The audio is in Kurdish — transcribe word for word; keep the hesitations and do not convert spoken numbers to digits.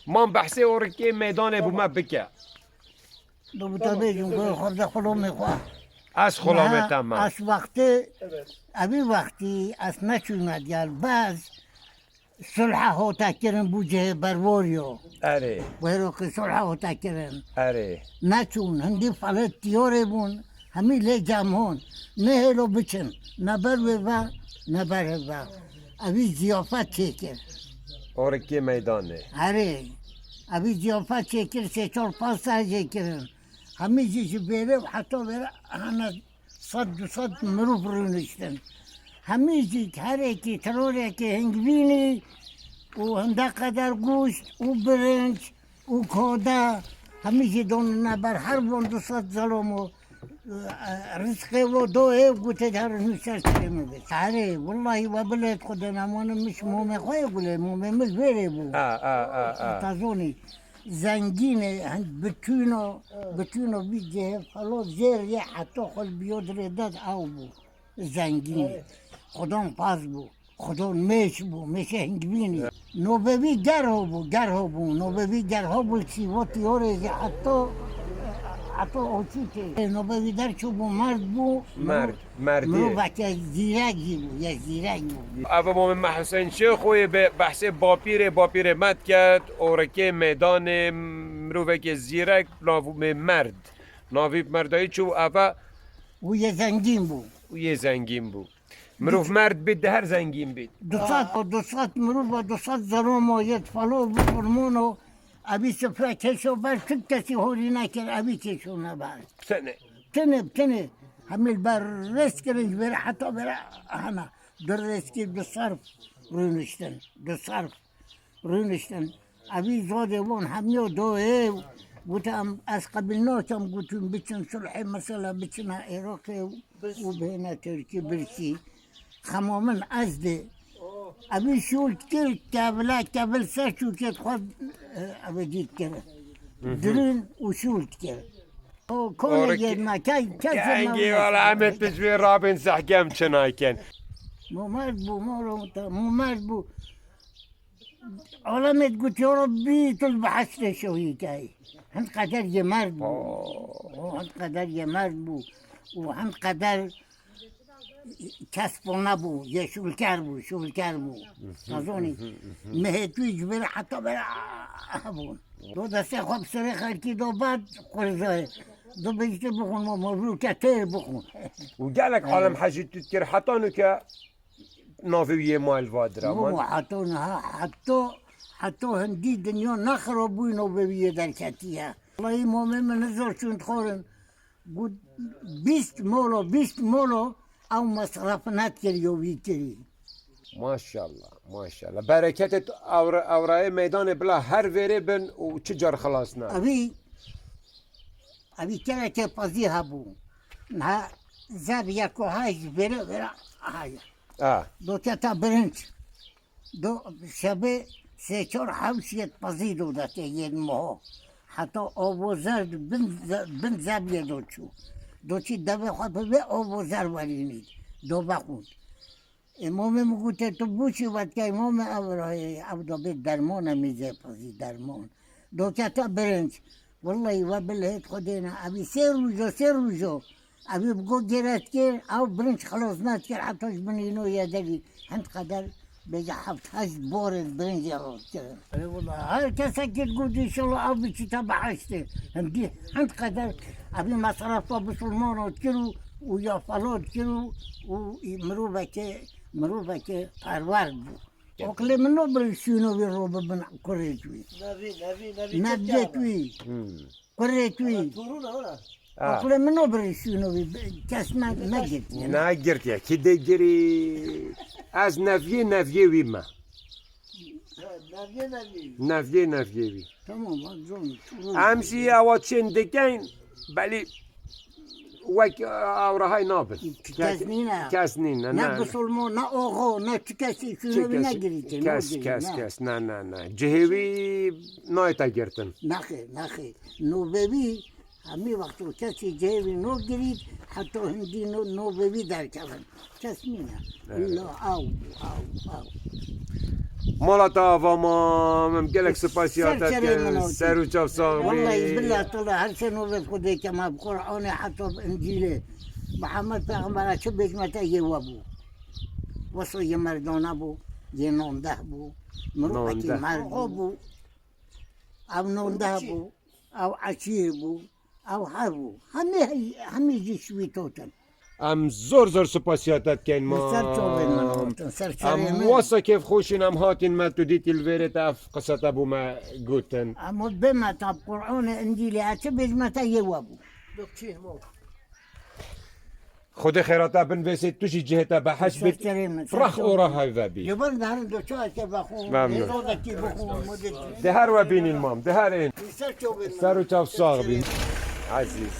Mam behsê orikê meydanê bû me bike. Do bi te bêjim ku xwe bide xulomê xwe. Ez xulomê te me. Ez wextê, evî wextî ez neçûme diyar. Bes sulha hota kirin bû cihê berworiyo. Erê. Wêro ki sulha hota kirin. Erê. Neçûn, hindî felet tiyorê bûn, hemî lê cem hon. Ne hêlo biçin, ne ber wê ve, ne ber hê ve. Evî ziyafet çêkir. Orikê meydanê. Erê. Evî ziyafet çêkir, sê çar pas ser jê kirin. Hemî jî ji vêrê û heta vêre hene sed du sed mirov rûniştin. Hemî jî herekî, tirorekî hingvînî û hinde qeder goşt û birinc û koda, hemî jî donine ber her von du sed zelomo, e, rizqê wo do ê gute her nûser çirê min bê. Erê, wellahî we bilêt xwe de nemanim min ji momê xwe yê gulê, momê min ji vêrê bû. A, a, a, a. Tazonî. Zengînê, hin, bitûno, bitûno vî cihê felo zêr yê heta xwe li biyo dirê ded ew bû. Zengînê. Xwedon paz bû. Xwedon mêş bû, mêşe hingvînî. Nobevî gerho bû, gerho bû. Nobevî gerho bû, çî votî orê jî heta, heta oçîtê. Nobevî derçû bû, merd bû. Merd. Merdê. Miroveke zîrek jî bû, ye zîrek bû. Eve Momê me Husên Şêxoyê be behsê bapîrê, bapîrê me diket, orikê meydanê, mirovekê zîrek, navê merd. Navî merdayî çû eve. Û yê zengîn bû. Û yê zengîn bû. Mirov merd bît, di her zengîn bît. Du sed, du sed mirov, du sed zeromo yê falo bû, hormono, evî sifre keşo ber, çi kesî horî nekir, evî keşo neber. Tenê. Tenê, tenê. Hemî li ber rêz kirin ji vêre heta vêre hene. Du rêzkî du serf rûniştin. Du serf rûniştin. Evî zodê wan hemiyo do ê. Gote em, ez qebîl nakim, gotin biçin sulhê mesela biçine Iraqê û bihêne Tirkî birkî. Xema min ez dê. Evî şûl dikir, kevile, kevil ser çûkê xwe, e, evê dît kir. Dirûn û şûl dikir. O kone yedna, kay, kay. Kengî wala em ê tu ji wê rabên zehgem çi nakin. Momerd bû, moro, momerd bû. Alemê gotî, ya Rabbî, tu li behiştê şohî key. Hin qeder yê merd bû. O hin qeder yê merd bû. Û hin qeder kes pona bû, yê şûlker bû, şûlker bû. Tazonî, mehê tu ji vêre heta vêre hebûn. Do destê xwe bi serê xelkî do bad, qurzayê. Do bêjte bixwin, ma, ma bû ke têr bixwin. Û gelek alem hejî tu dikir, heta nuke navê wî yê ma li va dira. Bû man. Heta niha, heta, heta hindî dinya nexirabûyî navê wî yê derketiye. Wellahî mamê min nizor çûn dixwarin. Got, bîst molo, bîst molo ew mesref nedikir yo wî kirî. Maşallah, maşallah. Bereketê tu ewra-, ewrayê meydanê bila her vêrê bin û çi car xilas ne. Evî, evî kereke pezî hebû. Niha zev yeko hay ji vêrê vêre hay. A. Doketa birinç. Do şevê sê çar hewş yê pezî do destê yê moho. Heta ovo zer bin ze-, bin zeviyê do çû. Do çî devê xwe bi vê ovo zer werînî. Do vexwin. Ê momê min gote, tu bû çi vetkey momê ev rahê, ev do bê dermon e mîzê pezî dermon. Do kete birinc. Wellahî we bi lihêt Xwedê ne. Evî sê rûjo, sê rûjo. Evî bi go gêret kir, ew birinc xilas nedikir, heta ji binî no ye derî. Hind qeder bêje heft heşt borên birincê rot kirin. Ê wela, her kesekî digot, înşallah ev biçîte behiştê. Hindî, hind qeder evî mesrefa bisilmano dikir û, û ya felo dikir û, û mirovekê, mirovekê perwer bû. Oklê min no birin şûno wî ro bibin kurê wî. Nevî, nevî, nevî. Nevcê wî. Hmm. Kurê wî. Torûn e, wala. Ha. Oklê min no birin şûno wî. Kes me, me girtiye. Ne girtiye. Ki de girî. Ez neviyê, neviyê wî me. Ha, neviyê, neviyê wî. Neviyê, neviyê wî. Tamam, bak, zon. Em jî ewa çên dikeyn. Belî. Wek ewrahay nabin. Kes nîne. Kes nîne, ne. Ne bisilmo, ne oxo, ne çi kesî şûno wî negirî. Kes, kes, kes, ne, ne, ne. Cihê wî nayte girtin. Nexê, nexê. Nobevî, hemî wexto kesî cihê wî no girît, heta hindî no, nobevî derkevin. Kes nîne. Evet. Illa ew, ew, ew. Mala te ava mam, em gelek spasiya Ser te çerê min dikin. olsun. Ser û çav sax Vallahi bî. billahi tallahi her sen ovet Xwedê kema bi Qur'anê heta bi Încîlê. Muhammed Peyxembera çi bêjme te yê we bû. Wesa yê merdana bû, yê nondeh bû. Mirovekî Nondeh. mergo bû. Ew nondeh bû. Ew eçîr bû. Ew her bû. Hemî, hemî jî şwîtotin. Em zor zor spasiya te dikin Li ser çavên min mam. hatin, ser Em çerê min. wasa kêfxweş in, em hatin me tu dîtî li vêrê te ev qisa te bo me gotin. Ama bême te bi Qur'anê Încîlê, ez çi bêjme te yê we bû. Xwedê xêra te bin vêsê tu jî cihê te behişt Ser bit. çerê min, ser Frax çavên ora min. hevve bî. Li vir darin do çayeke vexwe, Memnun. rêzadekî bixwe, mudê. De her we bînin mam, de her ên. Li ser çavên min. Ser û çav sax bîn. Ezîz.